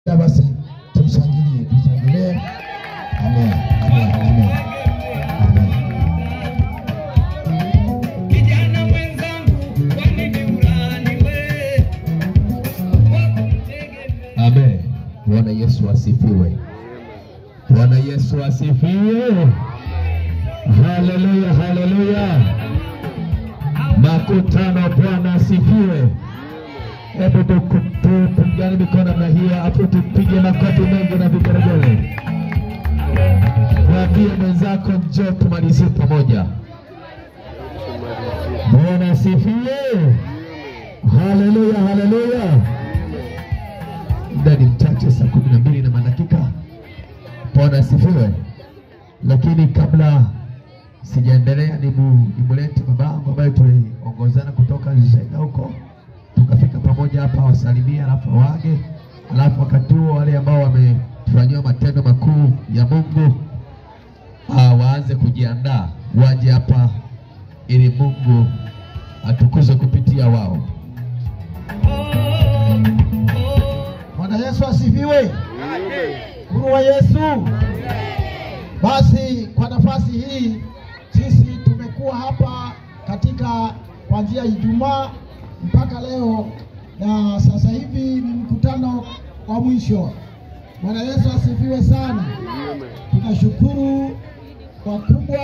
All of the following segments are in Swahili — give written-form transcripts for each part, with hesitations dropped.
Basi tumshangilie, tushangilie. Amen. Amen. Amen. Amen. Kijana mwenzangu, kwa nini ulaaniwe? Amen. Bwana Yesu asifiwe. Bwana Yesu asifiwe. Haleluya, haleluya. Makutano, Bwana asifiwe. Hebu tupigane mikono namna hiyo, hapo tupige makofi mengi na vigelegele. Mwambie mwenzako njoo tumalizie pamoja. Bwana asifiwe. Haleluya, haleluya. Muda ni mchache, saa 12 na madakika. Bwana asifiwe. Lakini kabla sijaendelea, nimulete babangu ambaye tuliongozana kutoka Nzega huko tukafika pamoja hapa, wasalimie alafu waage, alafu wakati huo wale ambao wamefanyiwa matendo makuu ya Mungu waanze kujiandaa waje hapa ili Mungu atukuzwe kupitia wao. Bwana Yesu asifiwe. Guru wa Yesu. Basi kwa nafasi hii sisi tumekuwa hapa katika kuanzia Ijumaa mpaka leo, na sasa hivi ni mkutano wa mwisho. Bwana Yesu asifiwe sana. Tunashukuru wakubwa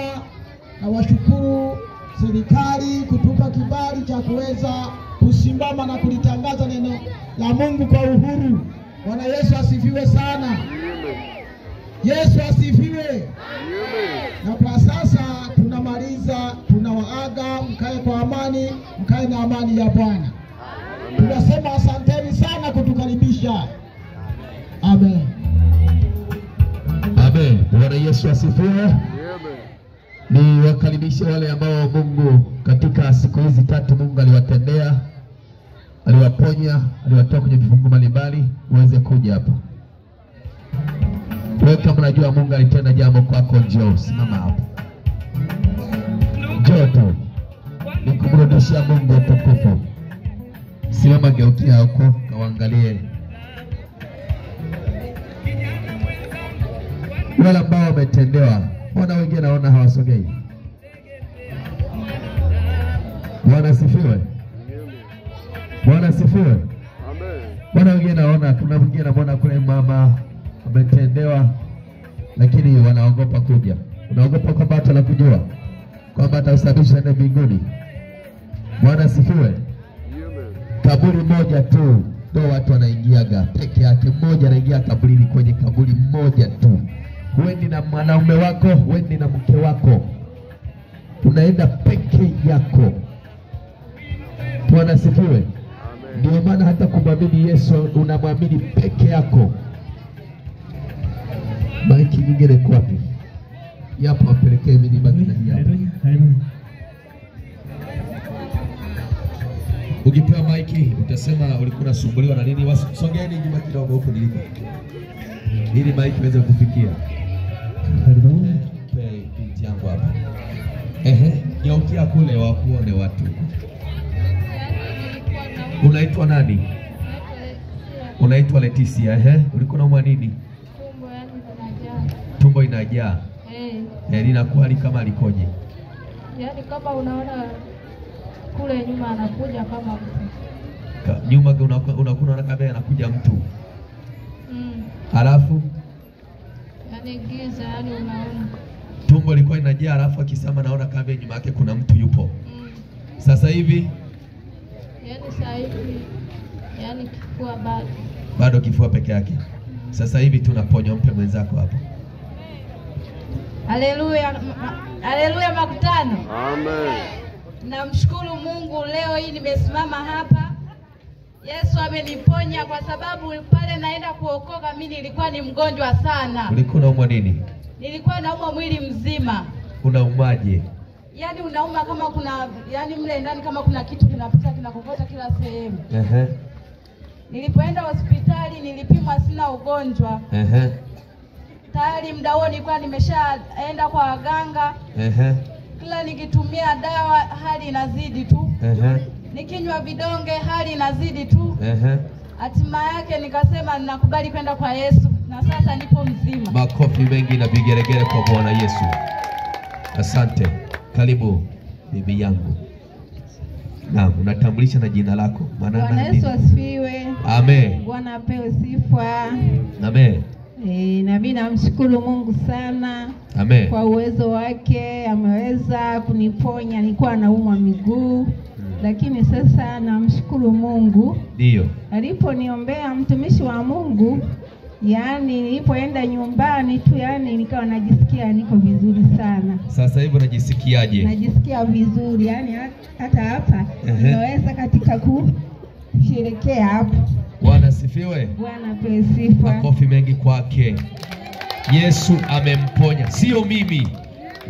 na washukuru serikali kutupa kibali cha kuweza kusimama na kulitangaza neno la Mungu kwa uhuru. Bwana Yesu asifiwe sana. Yesu asifiwe. Na kwa sasa tunamaliza, tunawaaga, mkae kwa amani, mkae na amani ya Bwana. Tunasema asanteni sana kutukaribisha. Amen. Amen. Bwana Yesu asifiwe. Ni wakaribishe wale ambao Mungu katika siku hizi tatu Mungu aliwatendea, aliwaponya, aliwatoa kwenye vifungo mbalimbali, uweze kuja hapa. Wewe kama unajua Mungu alitenda jambo kwako, njoo simama hapo. Njoo tu. Nikumrudishia Mungu utukufu. Simama, geukia huko, kawaangalie wale ambao wametendewa. Mbona wengine naona hawasogei? Bwana asifiwe. Bwana asifiwe. Mbona wengine naona, kuna wengine naona kule mama ametendewa, lakini wanaogopa kuja. Unaogopa kwamba hata anakujua, kwamba atausababisha ende mbinguni. Bwana asifiwe. Kaburi moja tu ndio watu wanaingiaga peke yake. Mmoja anaingia kaburini, kwenye kaburi moja tu. Huendi na mwanaume wako, huendi na mke wako, unaenda peke yako. Bwana asifiwe. Ndio maana hata kumwamini Yesu unamwamini peke yako. Maiki nyingine iko wapi? Yapo, apelekee mimi nibaki na hii hapa. Ukipewa maiki utasema ulikuwa unasumbuliwa na nini? Wasongeni nyuma kidogo huko niliko, ili maiki iweze kufikia. Binti yangu hapa. Ehe, geukia kule wakuone watu. Unaitwa nani? Unaitwa Leticia. Ehe, ulikuwa unaumwa nini? Tumbo yangu inajaa. Tumbo inajaa. Eh. Linakuwa kama likoje? Yaani kama unaona kule nyuma anakuja kama mtu. Nyuma unakuwa unaona kama anakuja mtu. Alafu yaani giza, yaani unaona tumbo lilikuwa inajaa, alafu akisema naona kama nyuma yake kuna mtu yupo. Sasa hivi yaani sasa hivi yaani kifua bado. Bado kifua peke yake. Sasa hivi tunaponywa. Mpe mwenzako hapo. Haleluya, haleluya makutano. Amen. Namshukuru Mungu leo hii nimesimama hapa. Yesu ameniponya kwa sababu pale naenda kuokoka mimi nilikuwa ni mgonjwa sana. Ulikuwa unaumwa nini? Nilikuwa naumwa mwili mzima. Unaumaje? Yaani unauma kama kuna, yaani mle ndani kama kuna kitu kinapita kinakokota kila sehemu. Ehe. Nilipoenda hospitali nilipimwa sina ugonjwa. Ehe. Tayari muda huo nilikuwa nimeshaenda kwa waganga. Ehe. Kila nikitumia dawa hali inazidi tu. Ehe. Nikinywa vidonge hali inazidi tu. Ehe. Hatima yake nikasema ninakubali kwenda kwa Yesu, na sasa nipo mzima. Makofi mengi na vigelegele kwa Bwana Yesu. Asante. Karibu bibi yangu. Naam, unatambulisha na jina lako. Maana Bwana Yesu asifiwe. Amen. Bwana apewe sifa. Amen. Na mimi namshukuru Mungu sana. Amen. Kwa uwezo wake ameweza kuniponya. Nilikuwa naumwa miguu, lakini sasa namshukuru Mungu. Ndio. Aliponiombea mtumishi wa Mungu, yaani nilipoenda nyumbani tu, yaani nikawa najisikia niko vizuri sana. Sasa hivi unajisikiaje? Najisikia vizuri, yaani hata hapa naweza katika kusherehekea hapo. Bwana asifiwe. Bwana apewe sifa. Makofi mengi kwake. Yesu amemponya, sio mimi.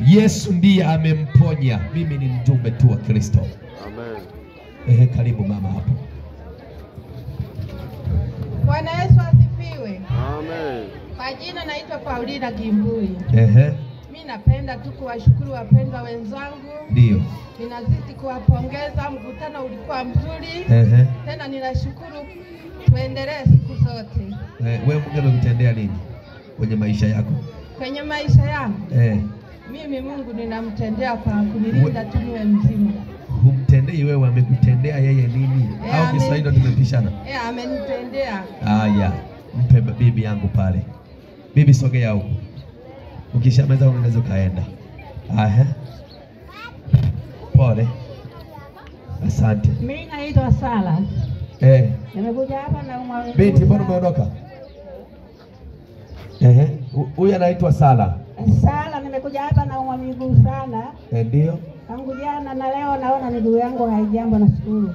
Yesu ndiye amemponya. Mimi ni mjumbe tu wa Kristo. Amen. Karibu mama hapo. Bwana Yesu asifiwe. Amen. Kwa jina naitwa Paulina Gimbui. Mimi napenda tu kuwashukuru wapendwa wenzangu. Ndio. Ninazidi kuwapongeza, mkutano ulikuwa mzuri. Tena ninashukuru, tuendelee siku zote. Wewe Mungu amekutendea nini kwenye maisha yako? Kwenye maisha yangu? Mimi Mungu ninamtendea kwa kunilinda tu niwe mzima. Humtendei wewe, amekutendea yeye nini? Au Kiswahili ndo tumepishana? Amenitendea. Haya, mpe bibi yangu pale. Bibi sogea huko. Ukishamaliza unaweza kaenda. Aha. Pole. Asante. Mimi naitwa Sala. Nimekuja hapa na umwa. Binti, mbona umeondoka? Huyu anaitwa Sala. Sala, nimekuja hapa na umwa miguu sana. Ndio. Tangu jana na leo naona miguu yangu haijambo, nashukuru.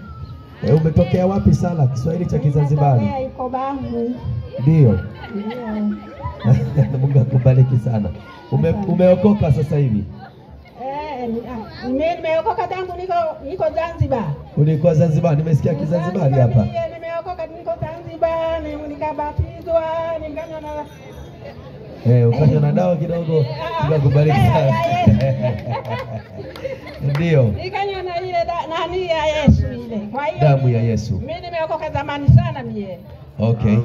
Umetokea wapi Sala? Kiswahili cha Kizanzibari. Nimetokea Ikobavu. Ndio. Ndio. Mungu akubariki sana. Umeokoka sasa hivi? Mimi nimeokoka tangu niko Zanzibar. Ulikuwa Zanzibar? Nimesikia Kizanzibari hapa. Nimeokoka niko Zanzibar, nikabatizwa, nikanywa na ukanywa na dawa kidogo. Mungu akubariki sana. Ndio. Nikanywa na ile nani ya Yesu ile. Kwa hiyo damu ya Yesu. Mimi nimeokoka zamani sana mie. Okay.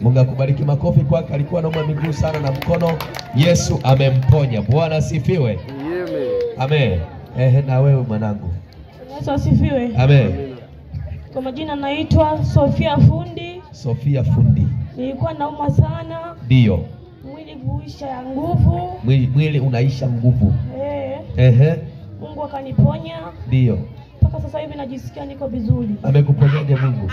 Mungu akubariki. Makofi kwake. Alikuwa anauma miguu sana na mkono. Yesu amemponya. Bwana asifiwe. Amen. Na wewe mwanangu. Yesu asifiwe. Amen. Kwa majina naitwa Sofia Fundi. Sofia Fundi. Nilikuwa naumwa sana. Ndio. Mwili kuisha nguvu. Mwili unaisha nguvu. Mungu akaniponya. Ndio. Mpaka sasa hivi najisikia niko vizuri. Amekuponyaje Mungu?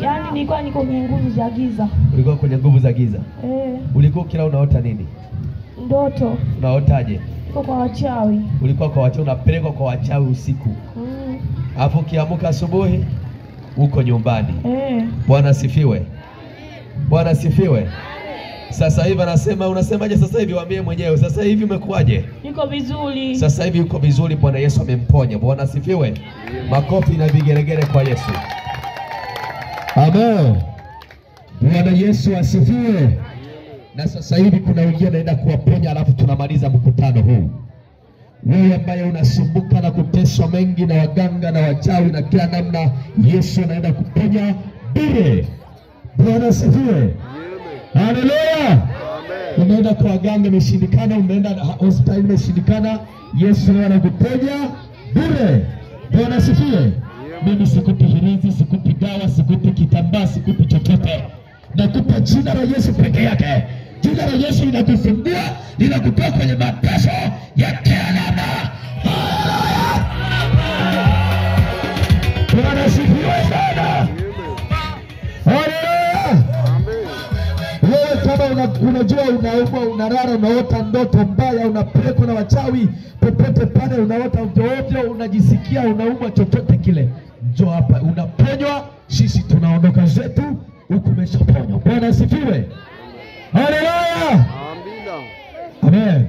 Yaani nilikuwa niko kwenye nguvu za giza. Ulikuwa kwenye nguvu za giza? Ulikuwa kila unaota nini? Ndoto. Unaotaje? Niko kwa wachawi. Ulikuwa kwa wachawi, unapelekwa kwa wachawi usiku. Alafu ukiamka asubuhi uko nyumbani. Bwana asifiwe. Bwana asifiwe. Sasa hivi anasema, unasemaje sasa hivi? Waambie mwenyewe. Sasa hivi umekuaje? Niko vizuri. Sasa hivi uko vizuri, Bwana Yesu amemponya. Bwana asifiwe. Makofi na vigelegele kwa Yesu. Amen. Bwana Yesu asifiwe. Na sasa hivi kuna wengine naenda kuwaponya, alafu tunamaliza mkutano huu. Wewe ambaye unasumbuka na kuteswa mengi na waganga na wachawi na kila namna, Yesu anaenda kuponya bure. Bwana asifiwe. Haleluya. Umeenda kwa waganga imeshindikana, umeenda hospitali imeshindikana, Yesu anakuponya bure. Bwana asifiwe. Mimi sikupi hirizi, sikupi dawa, sikupi kitambaa, sikupi chochote. Nakupa jina la Yesu peke yake. Jina la Yesu linakufungua, linakutoa kwenye mateso ya kila namna. Bwana asifiwe sana. Haleluya. Wewe kama unajua unaumwa, unarara, unaota ndoto mbaya, unapelekwa na wachawi, popote pale unaota ovyo ovyo, unajisikia unaumwa, chochote kile, njoo hapa unaponywa. Sisi tunaondoka zetu huku umeshaponywa. Bwana asifiwe. Haleluya. Amen.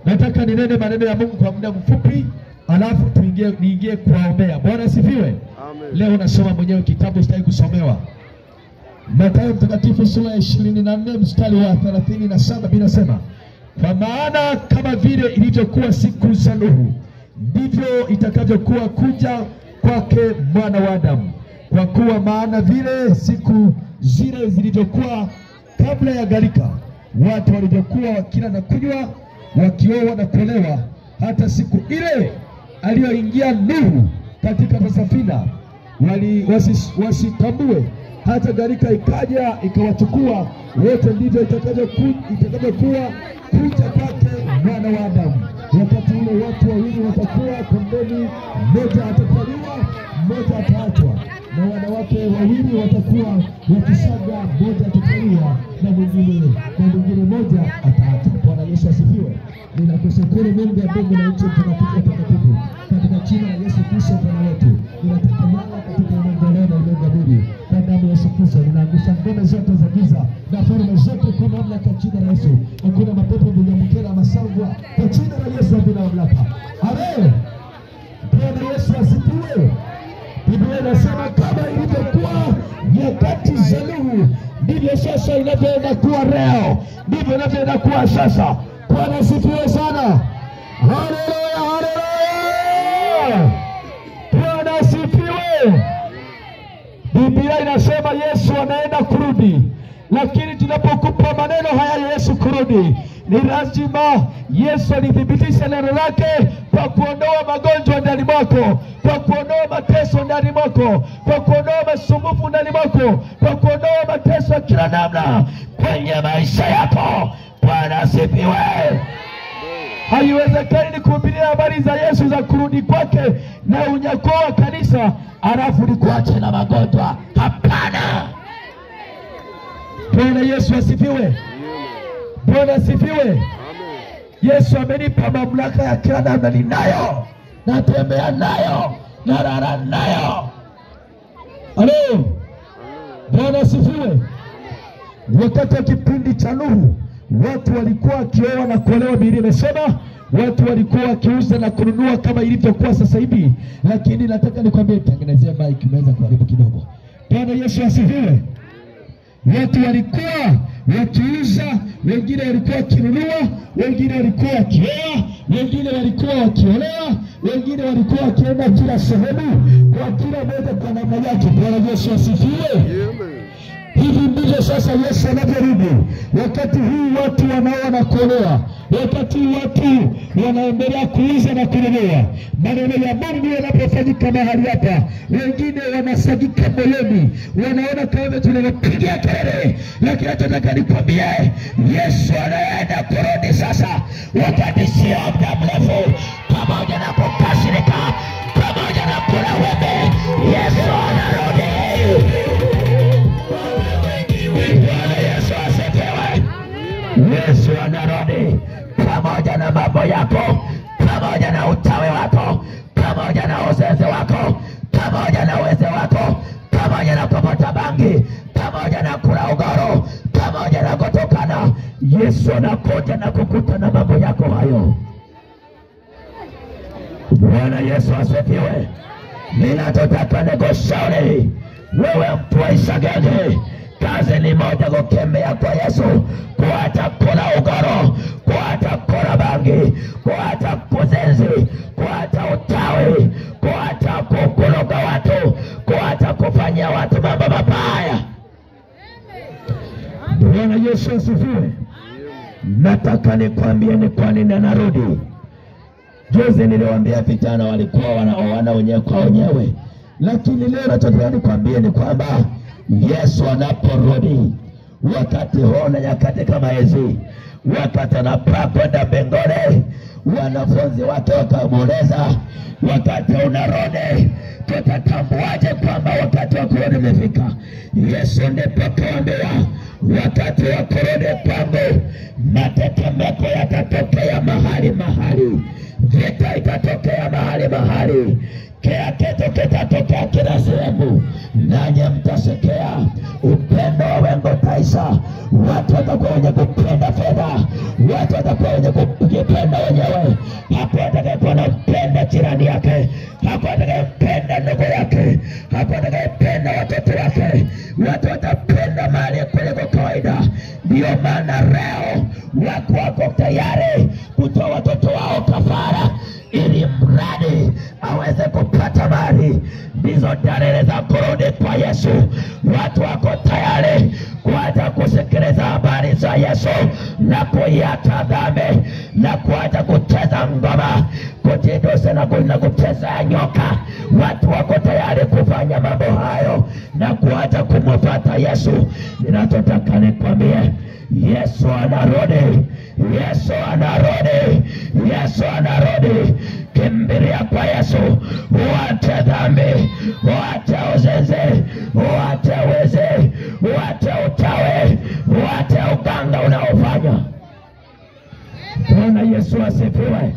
Nataka ninene maneno ya Mungu kwa muda mfupi, alafu tuingie niingie kuwaombea. Bwana asifiwe. Leo nasoma mwenyewe kitabu, sitaki kusomewa. Mathayo mtakatifu sura ya 24 mstari wa 37 inasema, kwa maana kama vile ilivyokuwa siku za Nuhu, ndivyo itakavyokuwa kuja kwake Mwana wa Adamu. Kwa kuwa maana vile siku zile zilizokuwa kabla ya gharika, watu walivyokuwa wakila na kunywa, wakioa na kuolewa, hata siku ile aliyoingia Nuhu katika safina, wasitambue hata gharika ikaja ikawachukua wote, ndivyo itakavyokuwa kuja kwake Mwana wa Adamu. Wakati ule watu wawili watakuwa kondeni, mmoja atatwaliwa, mmoja ataachwa, na wanawake wawili watakuwa wakisaga, mmoja atatwaliwa na mwingine mmoja ataachwa. Bwana Yesu asifiwe. Ninakushukuru Mungu wa mbingu na nchi, mtakatifu mtakatifu, katika jina la Yesu Kristo Bwana wetu. Ninatekeleza katika ulimwengu leo na ulimwengu wa mwili, kwa damu ya Yesu Kristo ninaangusha ngome zote za giza na falme zote kwa mamlaka ya jina la Yesu. Hakuna mapepo, vinyamkera, masangwa, kwa jina la Yesu havina mamlaka. Amen. Bwana Yesu asifiwe. Biblia inasema kama ilivyokuwa nyakati za Nuhu, ndivyo sasa inavyoenda kuwa leo, ndivyo inavyoenda kuwa sasa. Bwana asifiwe sana. Haleluya, haleluya. Bwana asifiwe. Biblia inasema Yesu anaenda kurudi, lakini tunapokupa maneno haya Yesu kurudi, ni lazima Yesu alithibitisha neno lake kwa kuondoa magonjwa ndani mwako, kwa kuondoa mateso ndani mwako, kwa kuondoa masumbufu ndani mwako, kwa kuondoa mateso ya kila namna kwenye maisha yako. Bwana asifiwe. Haiwezekani nikuhubiria habari za Yesu za kurudi kwake na unyakuo wa kanisa alafu nikuache na magonjwa. Hapana. Bwana Yesu asifiwe. Bwana asifiwe. Yesu amenipa mamlaka ya kila namna, ninayo, natembea nayo, narara nayo. Halo. Bwana asifiwe. Wakati wa kipindi cha Nuhu, watu walikuwa wakioa na kuolewa. Biblia inasema watu walikuwa wakiuza na kununua kama ilivyokuwa sasa hivi. Lakini nataka nikwambie, tengenezea mic, umeweza kuharibu kidogo. Bwana Yesu asifiwe. Watu walikuwa wakiuza, wengine walikuwa wakinunua, wengine walikuwa wakioa, wengine walikuwa wakiolewa, wengine walikuwa wakienda kila sehemu, kwa kila moja kwa namna yake. Bwana Yesu asifiwe. Hivi ndivyo sasa Yesu anavyorudi. Wakati huu watu wanaoa na kuolewa, wakati watu wanaendelea kuuza na kununua. Maneno ya Mungu yanapofanyika mahali hapa, wengine wanasagika moyoni, wanaona kama tunapiga kelele, lakini nataka nikwambie Yesu anaenda kurudi sasa, wakati sio muda mrefu. Pamoja na kukasirika, pamoja na kula wembe, Yesu anarudi. Bwana Yesu asifiwe. Yesu anarudi pamoja na mambo yako, pamoja na utawi wako, pamoja na uzinzi wako, pamoja na wezi wako, pamoja na kuvuta bangi, pamoja na kula ugoro, pamoja na kutokana. Yesu anakuja na kukuta na mambo yako hayo. Bwana Yesu asifiwe. Ninachotaka nikushauri wewe mtu wa Isagenge, kazi ni moja, kukemea kwa Yesu, kuacha kula ugoro, kuacha kula bangi, kuacha kuzenzi, kuacha utawi, kuacha kukuloga watu, kuacha kufanyia watu mambo mabaya. Bwana Yesu asifiwe. Nataka nikwambie ni kwa nini anarudi. Juzi niliwaambia vijana walikuwa wanaoana wenyewe kwa wenyewe, lakini leo nataka nikwambie ni kwamba Yesu anaporudi wakati huo na nyakati kama hizi, wakati anapaa kwenda mbinguni, wanafunzi wake wakamuuliza, wakati unarudi tutatambuaje kwamba wakati wa kurudi umefika? Yesu ndipo akawaambia, wakati wa kurudi kwangu matetemeko yatatokea mahali mahali, vita itatokea mahali mahali, kila kitu kitatokea kila sehemu, nanyi mtasikia. Upendo wa wengi utaisha, watu watakuwa wenye kupenda fedha, watu watakuwa wenye kujipenda wenyewe. Hapo atakayekuwa anampenda jirani yake, hapo atakayempenda ndugu yake, hapo atakayependa watoto wake. Watu watapenda mali kuliko kawaida. Ndio maana leo watu wako tayari kutoa watoto wao kafara ili mradi aweze kupata mali. Ndizo dalili za kurudi kwa tayari kuacha kusikiliza habari za Yesu na kuiacha dhambi na kuacha kucheza ngoma, kujidosa na kucheza nyoka. Watu wako tayari kufanya mambo hayo na kuacha kumfuata Yesu. Ninachotaka nikwambie, Yesu anarudi, Yesu anarudi, Yesu anarudi. Kimbilia kwa Yesu, uache dhambi, uache uzinzi, uache wizi, uache uchawi, uache uganga unaofanya. Bwana Yesu asifiwe.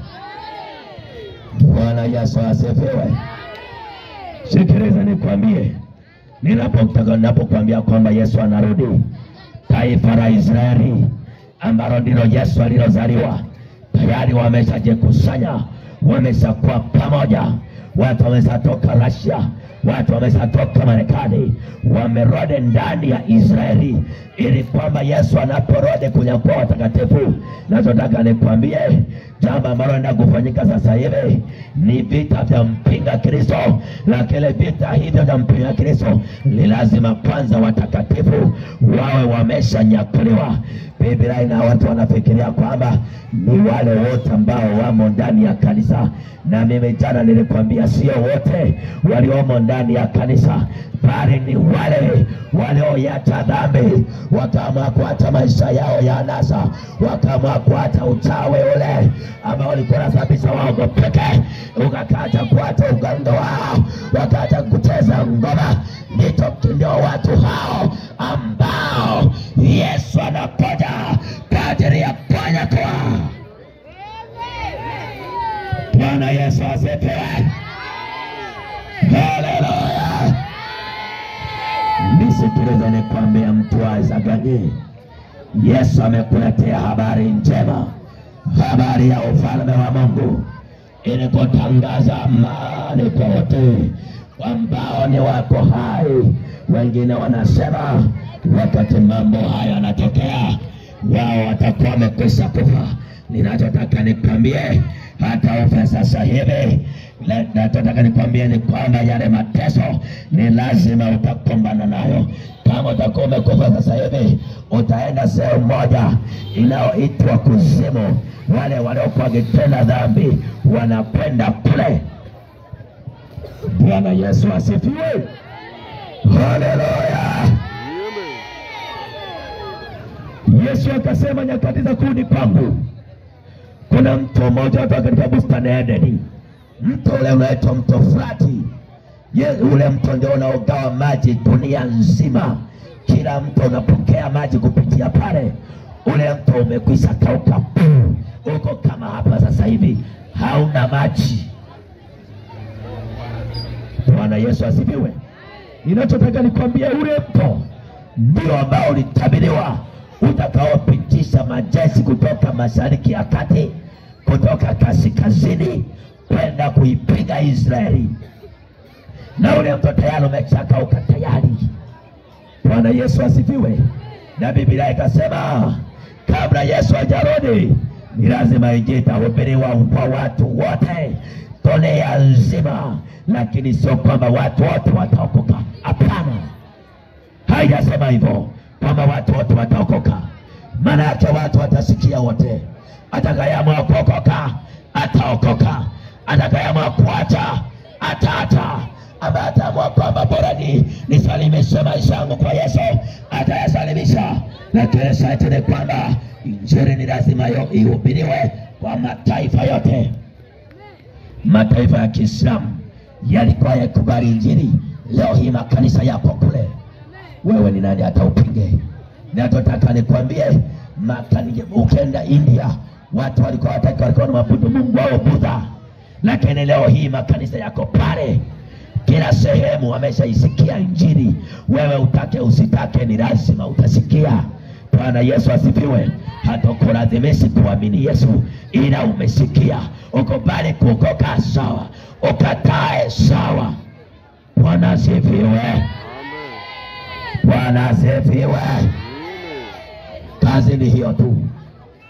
Bwana Yesu asifiwe. Sikiliza nikwambie, ninapokuambia kwamba Yesu anarudi, taifa la Israeli ambalo ndilo Yesu alilozaliwa tayari wameshajikusanya, wameshakuwa pamoja. Watu wameshatoka Russia, watu wameshatoka Marekani, wamerudi ndani ya Israeli ili kwamba Yesu anaporudi kunyakua watakatifu. Nachotaka nikwambie, jambo ambalo linaenda kufanyika sasa hivi ni vita vya mpinga Kristo, lakini vita hivyo vya mpinga Kristo ni lazima kwanza watakatifu wawe wameshanyakuliwa. Biblia ina watu wanafikiria kwamba ni wale wote ambao wamo ndani ya kanisa, na mimi jana nilikwambia sio wote waliomo ndani ya kanisa, bali ni wale walioacha dhambi, wakaamua kuacha maisha yao ya anasa, wakaamua kuacha uchawi ule ambao ulikuwa unasababisha waogopeke, ukakaacha kuacha uganga wao, wakaacha kucheza ngoma. Ndio watu hao ambao Yesu anakuja kwa ajili ya kuwanyakua. Bwana Yesu asifiwe. Haleluya. Nisikilize nikwambie, mtu wa Isagani, Yesu amekuletea habari njema, habari ya ufalme wa Mungu, ili kutangaza amani kwa wote ambao ni wako hai. Wengine wanasema wakati mambo haya yanatokea wao watakuwa wamekwisha kufa. Ninachotaka nikwambie, hata ufe sasa hivi, nachotaka nikwambie ni kwamba yale mateso ni lazima utakumbana nayo. Kama utakuwa umekufa sasa hivi, utaenda sehemu moja inayoitwa kuzimu. Wale waliokuwa wakitenda dhambi wanakwenda kule. Bwana Yesu asifiwe. Haleluya. Yesu akasema nyakati za kurudi kwangu, kuna mto mmoja kutoka katika bustani ya Edeni, mto ule unaitwa mto Frati. Ule mto ndio unaogawa maji dunia nzima. Kila mto unapokea maji kupitia pale. Ule mto umekwisha kauka, uko kama hapa sasa hivi, hauna maji. Bwana Yesu asifiwe. Ninachotaka nikwambie, ule mto ndio ambao ulitabiriwa utakaopitisha majeshi kutoka mashariki ya kati, kutoka kaskazini kwenda kuipiga Israeli. Na ule mto tayari umeshakauka tayari. Bwana Yesu asifiwe. Na Biblia ikasema kabla Yesu hajarudi ni lazima injili itahubiriwa kwa watu wote dunia nzima, lakini sio kwamba watu wote wataokoka. Hapana, haijasema hivyo kwamba watu wote wataokoka. Maana yake watu watasikia wote. Atakayeamua kuokoka ataokoka, atakayeamua kuacha ataacha, ambaye ataamua kwamba bora nisalimishe maisha yangu kwa Yesu atayasalimisha. Lakini sasa ni kwamba injili ni lazima ihubiriwe kwa mataifa yote. Mataifa ya Kiislamu yalikuwa yakubali injili, leo hii makanisa yako kule. Wewe ni nani hata upinge? Ninachotaka nikwambie, ukienda India watu walikuwa wataki, walikuwa wanaabudu Mungu wao Buddha, lakini leo hii makanisa yako pale kila sehemu, wameshaisikia injili. Wewe utake usitake, ni lazima utasikia. Bwana Yesu asifiwe. Hatakulazimishi kuamini Yesu, ila umesikia. Ukubali kuokoka sawa, ukatae sawa. Bwana asifiwe. Bwana asifiwe. Kazi ni hiyo tu.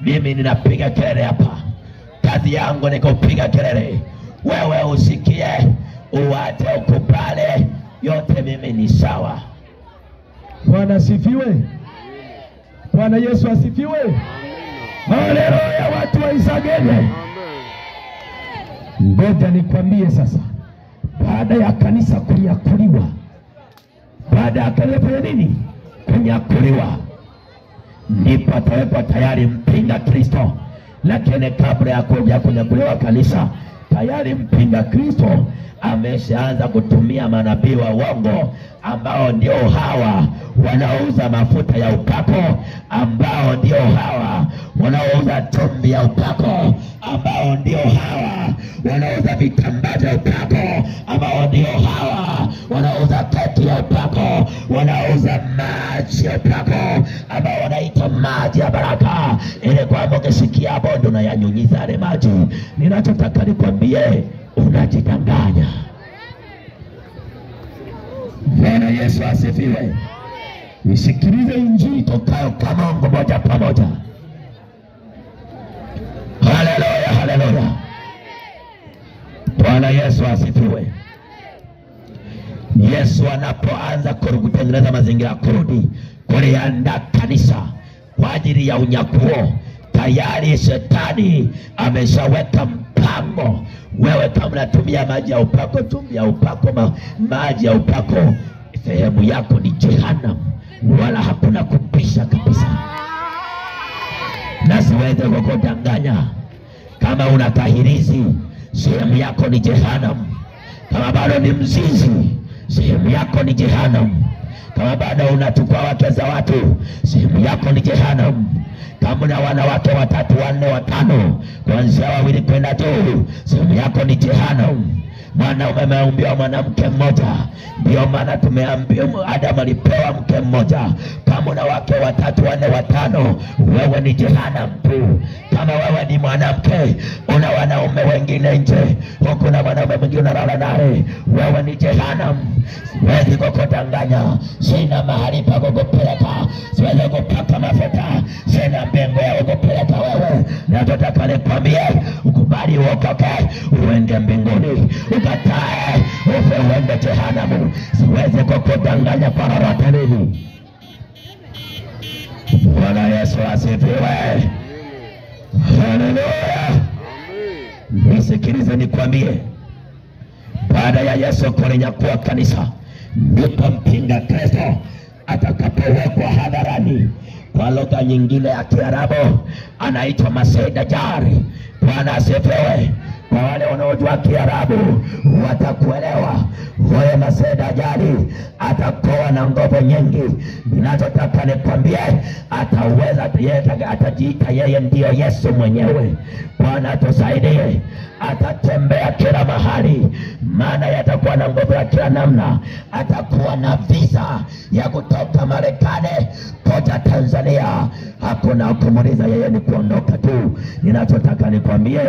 Mimi ninapiga kelele hapa, kazi yangu ni kupiga kelele. Wewe usikie, uache, ukubali, yote mimi ni sawa. Bwana asifiwe. Bwana Yesu asifiwe. Haleluya, watu wa Isagenge. Ngoja nikwambie sasa, baada ya kanisa kunyakuliwa, baada ya kanisa kufanya nini? Kunyakuliwa, ndipo atawekwa tayari mpinga Kristo. Lakini kabla ya kuja kunyakuliwa kanisa, tayari mpinga Kristo ameshaanza kutumia manabii wa uongo, ambao ndio hawa wanaouza mafuta ya upako, ambao ndio hawa wanaouza chumvi ya upako, ambao ndio hawa wanaouza vitambaa vya upako, ambao ndio hawa wanaouza keki ya upako, wanaouza maji ya upako, ambao wanaita maji ya baraka, ili kwamba ukisikia bonde unayanyunyiza yale maji. Ninachotaka nikwambie, unajidanganya. Bwana Yesu asifiwe. Nisikilize injili tokayo kwa Mungu moja kwa moja. Haleluya, haleluya. Bwana Yesu asifiwe. Yesu anapoanza kutengeneza mazingira kurudi, kuliandaa kanisa kwa ajili ya unyakuo, tayari shetani ameshaweka mpango. Wewe kama unatumia maji ya upako, tumia upako, maji ya upako, sehemu yako ni jehanamu, wala hakuna kupisha kabisa. Na siweze kukudanganya, kama una kahirizi, sehemu yako ni jehanamu. Kama bado ni mzinzi, sehemu yako ni jehanamu. Kama bado unachukua wake za watu, sehemu yako ni jehanamu. Kama una wanawake watatu, wanne, watano, kuanzia wawili kwenda juu, sehemu yako ni jehanamu. Mwanaume ameumbiwa mwanamke mmoja, ndio maana tumeambiwa Adamu alipewa mke mmoja. Kama una wake watatu, wanne, watano, wewe ni jehanamu tu. Kama wewe ni mwanamke una wanaume wengine nje, huku na mwanaume mwingine unalala naye, wewe ni jehanamu. Siwezi kukudanganya, sina mahali pa kukupeleka, siwezi kupaka mafuta, sina mbingu ya kukupeleka wewe. Nataka nikwambie, ukubali uokoke uende mbinguni, ukatae ufe uende jehanamu. Siwezi kukudanganya kwa lolote lile. Bwana Yesu asifiwe. Haleluya. Nisikilize nikwambie, baada ya Yesu kulinyakua kanisa, ndipo mpinga Kristo atakapowekwa hadharani. Kwa lugha nyingine ya Kiarabu anaitwa Masihi Dajjal. Bwana asifiwe. Kwa wale wanaojua Kiarabu watakuelewa. Huyo Masihi Dajjal atakuwa na nguvu nyingi. Ninachotaka nikwambie, ataweza, atajiita yeye ndiyo Yesu mwenyewe. Bwana tusaidie. Atatembea kila mahali, maana yatakuwa na nguvu ya kila namna. Atakuwa na visa ya kutoka Marekani kuja Tanzania, hakuna kumuuliza yeye, ni kuondoka tu. Ninachotaka nikwambie,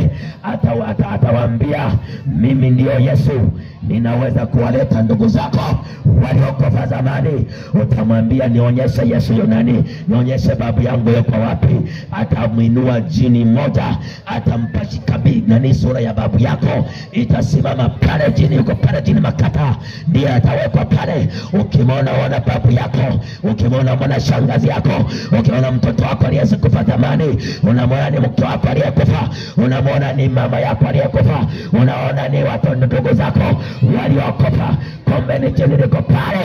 atawaambia mimi ndiyo Yesu, ninaweza kuwaleta ndugu zako waliokufa zamani. Utamwambia nionyeshe Yesu yunani, nionyeshe babu yangu yuko wapi. Atamuinua jini moja, atampa shikabi nani, sura ya babu yako itasimama pale jini, yuko pale jini Makata, ndiye atawekwa pale. Ukimwona ona babu yako, ukimwona mwana shangazi yako, ukiona mtoto wako aliyekufa zamani, unamwona ni mke wako aliyekufa, unamwona ni mama yako aliyekufa, unaona ni watoto ndugu zako waliokufa, kumbe ni jini liko pale.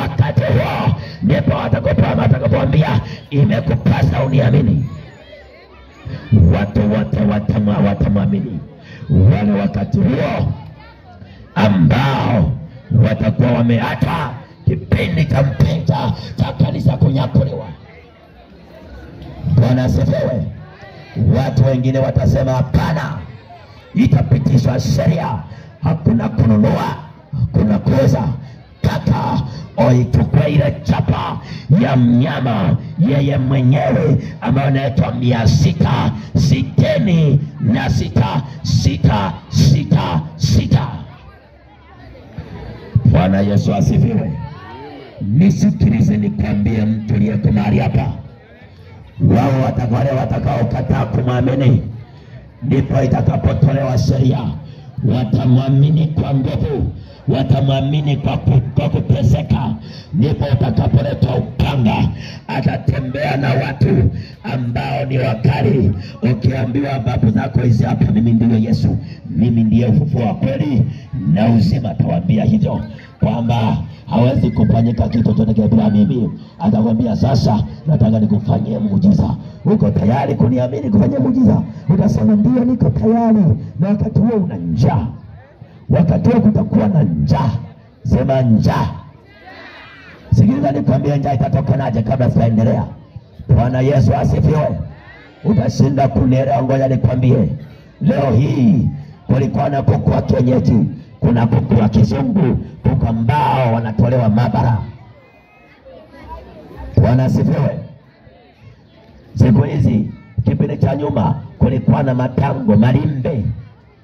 Wakati huo ndipo atakapoambia imekupasa uniamini. Watu wote watamwamini. Wale wakati huo ambao watakuwa wameacha kipindi cha mpita cha kanisa kunyakuliwa. Bwana asifiwe. Watu wengine watasema hapana, itapitishwa sheria, hakuna kununua, hakuna kuuza. Kaka oichukue ile chapa ya mnyama yeye mwenyewe ambayo inaitwa 666 6 6 6. Bwana Yesu asifiwe. Nisikilize nikwambie, mtu aliyeko mahali hapa, wao wale watakaokataa kumwamini, ndipo itakapotolewa sheria watamwamini kwa nguvu, Watamwamini kwa kuteseka. Ndipo utakapoletwa upanga, atatembea na watu ambao ni wakali. Ukiambiwa babu zako hizi hapa, mimi ndiye Yesu, mimi ndiye ufufuo wa kweli na uzima, atawaambia hivyo kwamba hawezi kufanyika kitu chochote bila mimi. Atakwambia sasa nataka nikufanyie muujiza, uko tayari kuniamini kufanyia muujiza? Utasema ndio, niko tayari. Na wakati huo una njaa, wakati huo kutakuwa na njaa. Sema njaa. Sikiliza nikwambie njaa itatokanaje kabla sijaendelea. Bwana Yesu asifiwe. Utashinda kunielewa, ngoja nikwambie. Leo hii kulikuwa na kuku wa kienyeji, kuna kuku wa kizungu, kuku ambao wanatolewa maabara. Bwana asifiwe. Siku hizi, kipindi cha nyuma, kulikuwa na matango, malimbe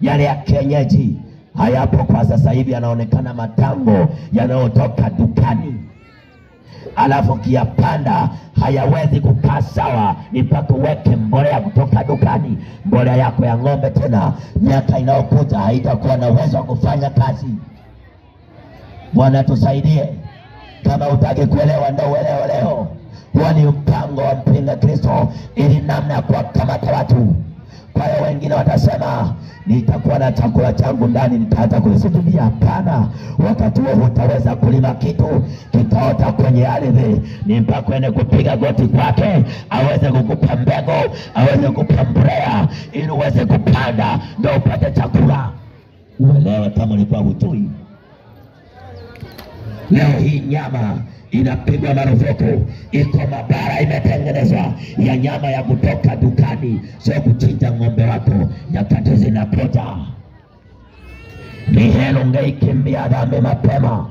yale ya kienyeji. Hayapo kwa sasa hivi, yanaonekana matango yanayotoka dukani. Alafu kiyapanda hayawezi kukaa sawa, ni mpaka uweke mbolea kutoka dukani. Mbolea yako ya ng'ombe tena miaka inayokuja haitakuwa na uwezo wa kufanya kazi. Bwana tusaidie. Kama hutaki kuelewa ndio uelewe leo. Huo ni mpango wa mpinga Kristo ili namna ya kuwakamata watu. Kwa hiyo wengine watasema nitakuwa na chakula changu ndani, nitaanza kulisujudia. Hapana, wakati huo hutaweza kulima kitu kitaota kwenye ardhi. Ni mpaka uende kupiga goti kwake aweze kukupa mbegu, aweze kukupa mbolea ili uweze kupanda ndio upate chakula. Uelewe kama ulikuwa hujui. Leo hii nyama inapigwa marufuku, iko mabara imetengenezwa ya nyama ya kutoka dukani, sio kuchinja ng'ombe wako. Nyakati zinakuja, ni heri ungeikimbia dhambi mapema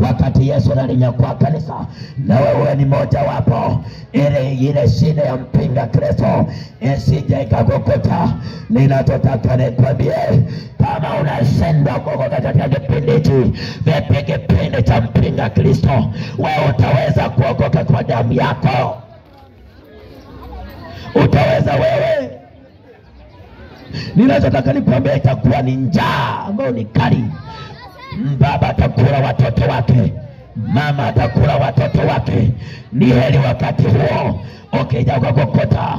wakati Yesu analinyakua kanisa, na wewe ni moja wapo, ili ile shida ya mpinga Kristo isije ikakukuta. Ninachotaka nikwambie, kama unashindwa kuokoka katika kipindi hiki, vipi kipindi cha mpinga Kristo, wewe utaweza kuokoka kwa damu yako? Utaweza wewe? Ninachotaka nikwambie, itakuwa ni njaa ambayo ni kali. Baba atakula watoto wake, mama atakula watoto wake. Ni heri wakati huo ukija ukakokota,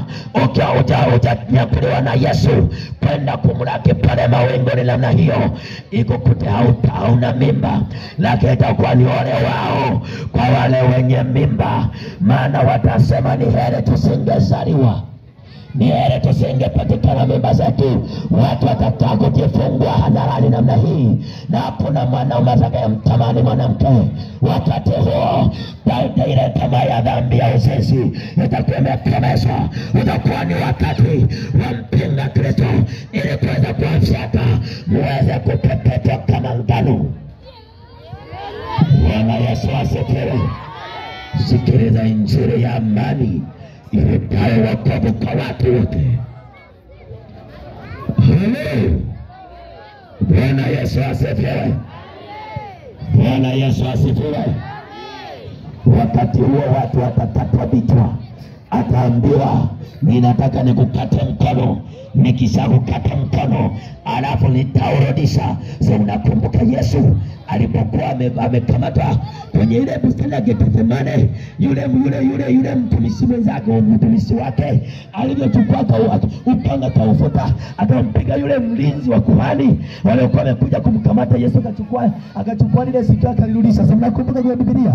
ujanyakuliwa na Yesu kwenda kumlaki pale mawinguni namna hiyo, ikukute hauna mimba, lakini itakuwa ni ole wao kwa wale wenye mimba, maana watasema ni heri tusingezaliwa, ni heri tusingepatikana mimba zetu. Watu watataka kujifungua hadharani namna hii, na hakuna mwanaume atakayemtamani mwanamke. Wakati huo ile tamaa ya dhambi ya uzinzi itakuwa imekomeshwa. Utakuwa ni wakati wa mpinga Kristo ili kuweza kuwafyata muweze kupepetwa kama ngano. Bwana Yesu asifiwe. Sikiliza injili ya amani iletayo wokovu kwa watu wote. Amen. Bwana Yesu asifiwe. Bwana Yesu asifiwe. Wakati huo watu watakatwa vichwa. Ataambiwa ninataka nikukate mkono, nikishakukata mkono alafu nitaurudisha. So unakumbuka Yesu alipokuwa amekamatwa kwenye ile bustani ya Getsemane, yule mtumishi mwenzake, mtumishi wake alivyochukua upanga akaufuta, akampiga yule mlinzi wa kuhani waliokuwa wamekuja kumkamata Yesu, akachukua lile sikio akalirudisha. So mnakumbuka kwenye Biblia?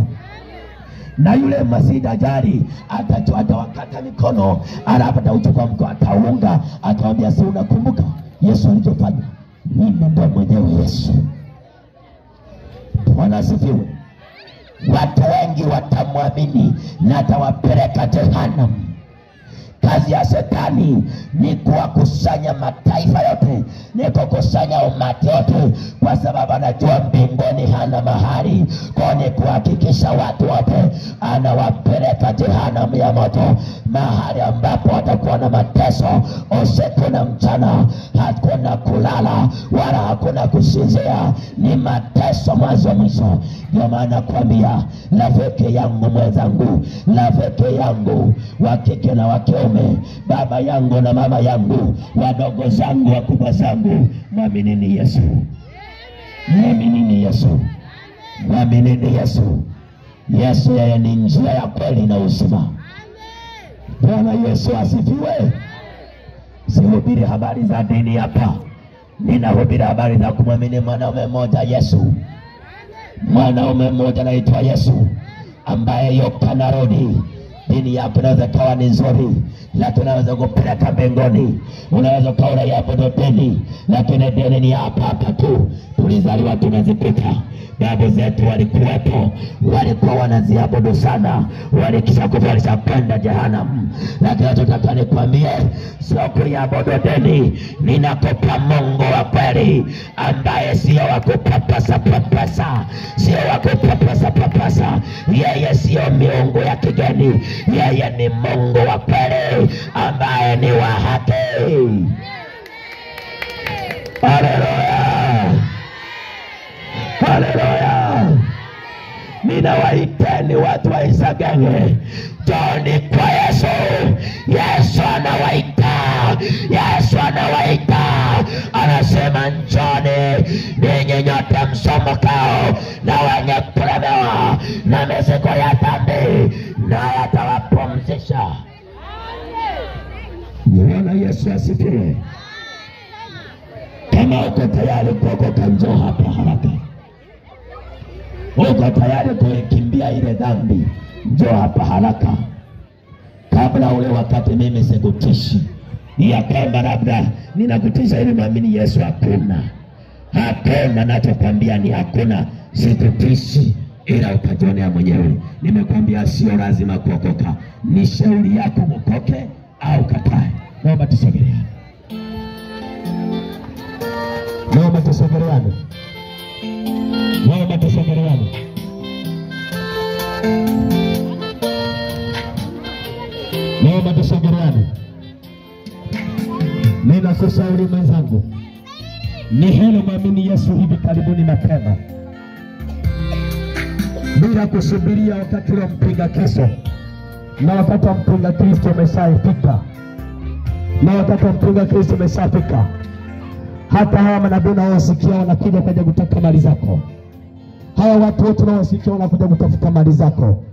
Na yule Masihi Dajali atawakata mikono, alafu atauchukua mkono ataunga, akamwambia si unakumbuka Yesu alichofanya? Mimi ndo mwenyewe Yesu. Bwana asifiwe. Watu wengi watamwamini na atawapeleka jehanamu. Kazi ya shetani ni kuwakusanya mataifa yote, ni kukusanya umati yote, kwa sababu anajua mbinguni hana mahali. Kwa ni kuhakikisha watu wote anawapeleka jehanamu ya moto, mahali ambapo watakuwa na mateso usiku na mchana, hakuna kulala wala hakuna kusinzia, ni mateso mwanzo mwisho. Ndio maana nakwambia rafiki yangu mwenzangu, rafiki yangu wa kike na wa kiume, baba yangu na mama yangu, wadogo zangu, wakubwa zangu, mwaminini Yesu. Mwaminini Yesu, mwaminini Yesu. Yesu yeye ni njia ya kweli na uzima. Bwana Yesu asifiwe. Sihubiri habari za dini hapa, ninahubiri habari za kumwamini mwanaume mmoja Yesu. Mwanaume mmoja anaitwa Yesu ambaye yuko anarudi. Dini yako inaweza kawa ni nzuri, lakini unaweza kupeleka mbinguni. Unaweza ukawa unaiabudu dini, lakini dini ni hapa hapa tu. Tulizaliwa tumezipita. Babu zetu walikuwepo, walikuwa wanaziabudu sana, walikisha kufa walishakwenda jehanamu. Lakini nataka nikwambie, sio kuiabudu dini, ninakupa Mungu wa kweli ambaye sio wa kupapasa papasa, sio wa kupapasa papasa. Yeye sio miungu ya kigeni, yeye ni Mungu wa kweli ambaye ni wa haki. Haleluya, haleluya. Ninawaiteni watu wa Isagenge, njoni kwa Yesu. Yesu anawaita, Yesu anawaita, anasema njoni ninyi nyote msumukao na wenye kulemewa na mizigo ya dhambi, naye atawapumzisha. Bwana Yesu asifiwe. Kama uko tayari kuokoka, njoo hapa haraka. Uko tayari kuikimbia ile dhambi, njoo hapa haraka, kabla ule wakati. Mimi sikutishi ya kwamba labda ninakutisha ili muamini Yesu. Hakuna, hakuna. Nachokwambia ni hakuna, sikutishi, ila utajionea mwenyewe. Nimekwambia sio lazima kuokoka, ni shauri yako uokoke au katae. Naomba tusogeleane, naomba tusogeleane, naomba tusogeleane. Naomba tusogeleane. Ninakushauri mwenzangu, ni heri muamini Yesu hivi karibuni mapema, bila kusubiria wakati wa mpinga Kristo. Na wakati wa mpinga Kristo umeshafika, na wakati wa mpinga Kristo umeshafika. Hata hawa manabii unaowasikia wanakuja kwa ajili kutaka mali zako. Hawa watu wote unaowasikia wanakuja kutafuta mali zako.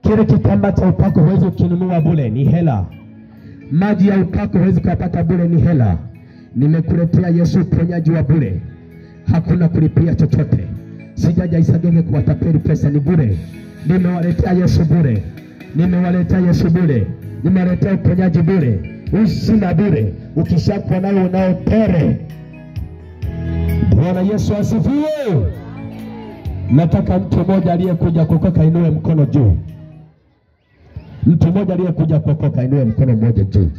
Kile kitambaa cha upako huwezi ukinunua bure, ni hela. Maji ya upako huwezi kupata bure, ni hela. Nimekuletea Yesu uponyaji wa bure, hakuna kulipia chochote. Sijaja Isagenge kuwatapeli pesa, ni bure. Nimewaletea Yesu bure, nimewaletea Yesu bure, nimewaletea uponyaji bure, uzima bure. Ukishakuwa nayo unao tere. Bwana Yesu asifiwe. Nataka mtu mmoja aliyekuja kuokoka inue mkono juu. Mtu mmoja aliyekuja kuokoka inue mkono mmoja juu,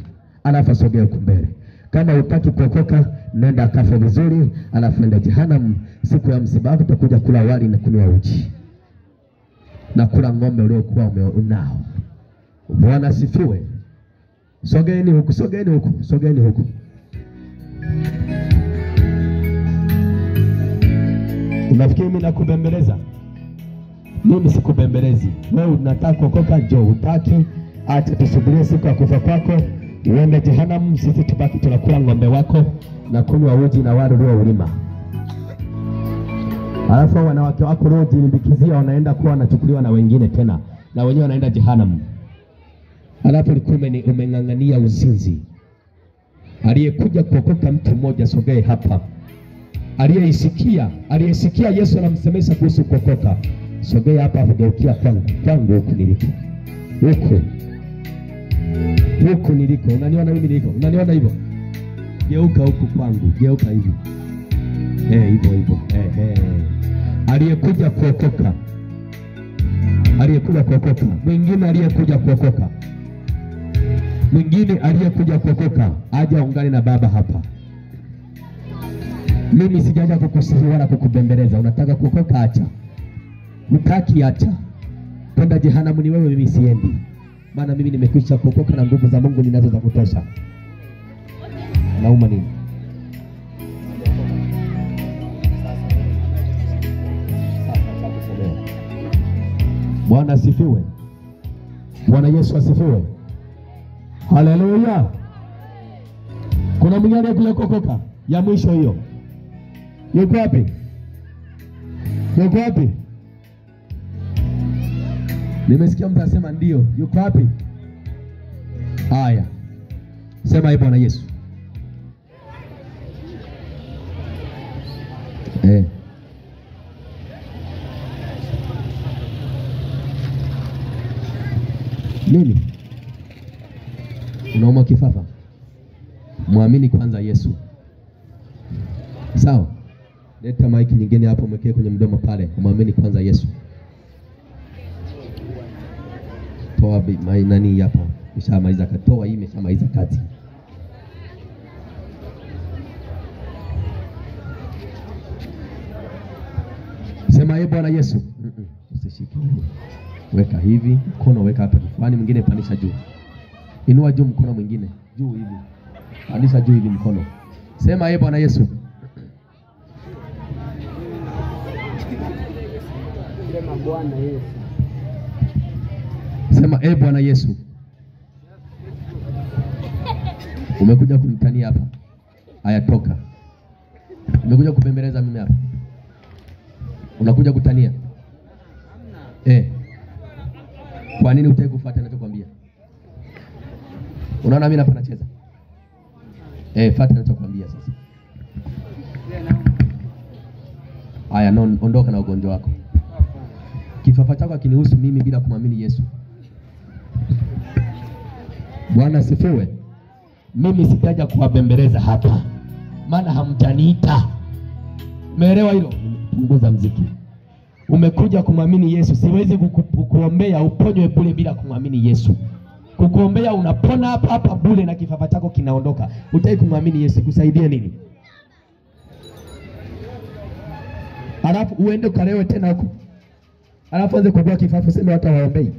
alafu asogee huku mbele. Kama hutaki kuokoka, nenda kafe vizuri, alafu enda jehanamu. Siku ya msiba wako utakuja kula wali na kunywa uji na kula ng'ombe uliokuwa unao. Bwana asifiwe. Sogeeni huku, sogeeni huku, sogeeni huku. Unafikiri mimi nakubembeleza? Mimi sikubembelezi. Wewe unataka kuokoka, njoo. Hutaki, acha tusubirie siku ya kufa kwako, uende jehanamu, sisi tubaki tunakula ng'ombe wako na kunywa uji na wali ulioulima. Alafu wanawake wako uliojilimbikizia wanaenda kuwa wanachukuliwa na wengine tena, na wenyewe wanaenda jehanamu. Alafu ulikuwa umeng'ang'ania uzinzi. Aliyekuja kuokoka mtu mmoja, sogee hapa. Aliyesikia Yesu anamsemesha kuhusu kuokoka, sogea hapa, kugeukia kwangu, kwangu huku niliko, huku huku niliko. Unaniona mimi niliko? Unaniona hivyo? Geuka huku kwangu, geuka hivi, hivyo hivyo. Aliyekuja kuokoka, aliyekuja kuokoka, mwingine aliyekuja kuokoka, mwingine aliyekuja kuokoka aje aungane na baba hapa. Mimi sijaja kukusihi wala kukubembeleza. Unataka kuokoka, acha. Hutaki, acha. Kwenda jehanamu ni wewe, mimi siendi. Maana mimi nimekwisha kuokoka na nguvu za Mungu ninazo za kutosha. Nauma nini? Bwana asifiwe. Bwana Yesu asifiwe. Haleluya. Kuna mwingine aliyekuja kuokoka? Ya mwisho hiyo. Yuko wapi? Yuko wapi? Nimesikia mtu asema ndio. Yuko wapi? Haya. Sema hii Bwana Yesu. Nini? Unauma kifafa? Muamini kwanza Yesu. Sawa? Leta mic nyingine hapo, mwekee kwenye mdomo pale. Muamini kwanza Yesu. Toa nani hapa? Imeshamaliza katoa hii, imeshamaliza kazi. Sema ye Bwana Yesu. Usishike. Weka hivi, mkono weka hapa kifuani, mwingine pandisha juu. Inua juu mkono mwingine, juu hivi. Pandisha juu hivi mkono. Sema ye Bwana Yesu. Sema Bwana Yesu. Sema e Bwana Yesu. Umekuja kunitania hapa. Haya, toka. Umekuja kubembeleza mimi hapa. Unakuja kutania. Kwa nini hutaki kufuata ninachokuambia? Unaona mimi hapa nacheza? Fuata ninachokuambia sasa. Haya, no, ondoka na ugonjwa wako. Kifafa chako hakinihusu mimi bila kumwamini Yesu. Bwana asifiwe. Mimi sitaja kuwabembeleza hapa, maana hamjaniita. Umeelewa hilo? Punguza mziki. Umekuja kumwamini Yesu. Siwezi kukuombea uponywe bure bila kumwamini Yesu. Kukuombea unapona hapa hapa bure na kifafa chako kinaondoka. Utaki kumwamini Yesu, kusaidia nini? Alafu uende ukalewe tena huko. Alafu anze kugua kifafa, useme watu hawaombei.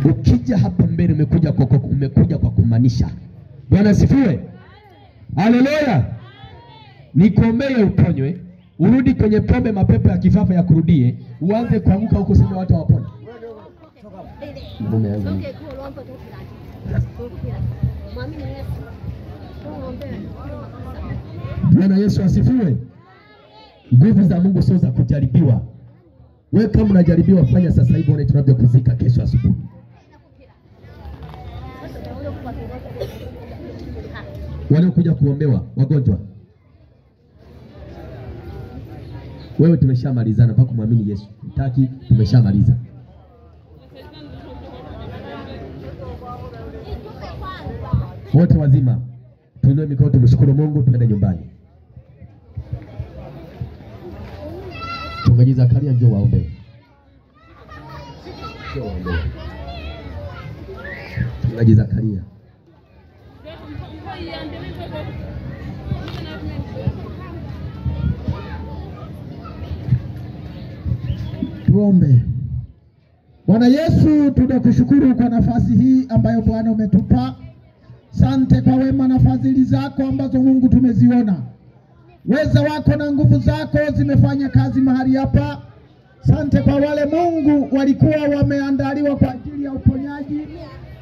Ukija hapa mbele umekuja kwa umekuja kwa kumaanisha. Bwana asifiwe. Haleluya. Nikuombee uponywe, urudi kwenye pombe, mapepo ya kifafa ya kurudie, uanze kuanguka huko, useme watu hawaponi. Bwana Yesu asifiwe. Nguvu za Mungu sio za kujaribiwa. Wewe kama unajaribiwa, fanya sasa hivi, uone tunavyokuzika kesho asubuhi. Waliokuja kuombewa wagonjwa, wewe tumeshamalizana mpaka kumwamini Yesu. Mtaki, tumeshamaliza. Wote wazima, tuinue mikono tumshukuru Mungu, tuende nyumbani. Mchungaji Zakaria, njoo waombe. Njoo waombe. Mchungaji Zakaria. Tuombe. Bwana Yesu, tunakushukuru kwa nafasi hii ambayo Bwana umetupa. Sante kwa wema na fadhili zako ambazo Mungu tumeziona. Weza wako na nguvu zako zimefanya kazi mahali hapa. Sante kwa wale Mungu walikuwa wameandaliwa kwa ajili ya uponyaji.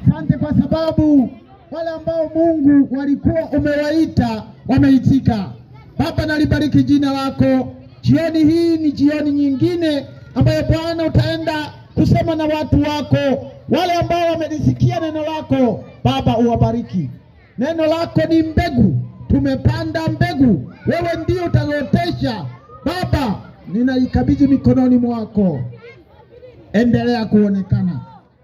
Sante kwa sababu wale ambao Mungu walikuwa umewaita wameitika. Baba, nalibariki jina lako. Jioni hii ni jioni nyingine ambayo Bwana utaenda kusema na watu wako, wale ambao wamelisikia neno lako. Baba, uwabariki. Neno lako ni mbegu, tumepanda mbegu, wewe ndio utazotesha. Baba, ninaikabidhi mikononi mwako. Endelea kuonekana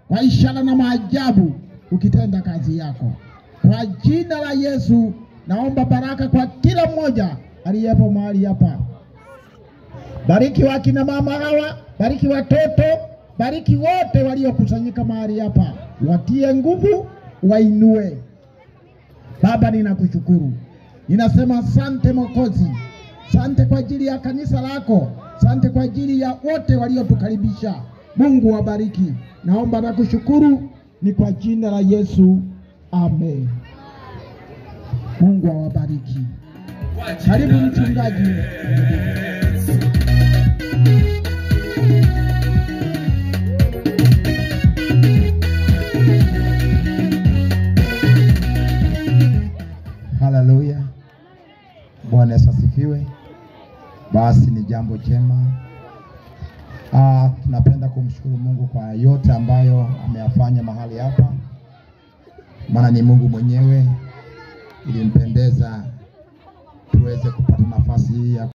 kwa ishara na maajabu ukitenda kazi yako. Kwa jina la Yesu naomba baraka kwa kila mmoja aliyepo mahali hapa. Bariki wakina mama hawa, bariki watoto, bariki wote waliokusanyika mahali hapa. Watie nguvu, wainue. Baba, ninakushukuru. Ninasema asante Mwokozi. Asante kwa ajili ya kanisa lako. Asante kwa ajili ya wote waliotukaribisha. Mungu wabariki. Naomba na kushukuru ni kwa jina la Yesu. Amen. Mungu awabariki. Karibu mchungaji. Haleluya. jambo jema. Tunapenda kumshukuru Mungu kwa yote ambayo ameyafanya mahali hapa, maana ni Mungu mwenyewe ilimpendeza tuweze kupata nafasi hii ya